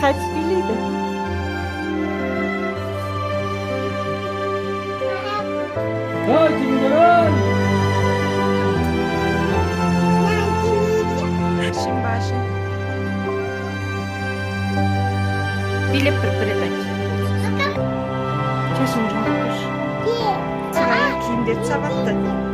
Қайтып билейді? Ой, жігіттер, ой! Башын. Билеп бір бір рет айт. Шашын жұлып көрші. Саған киімдерді сабатты.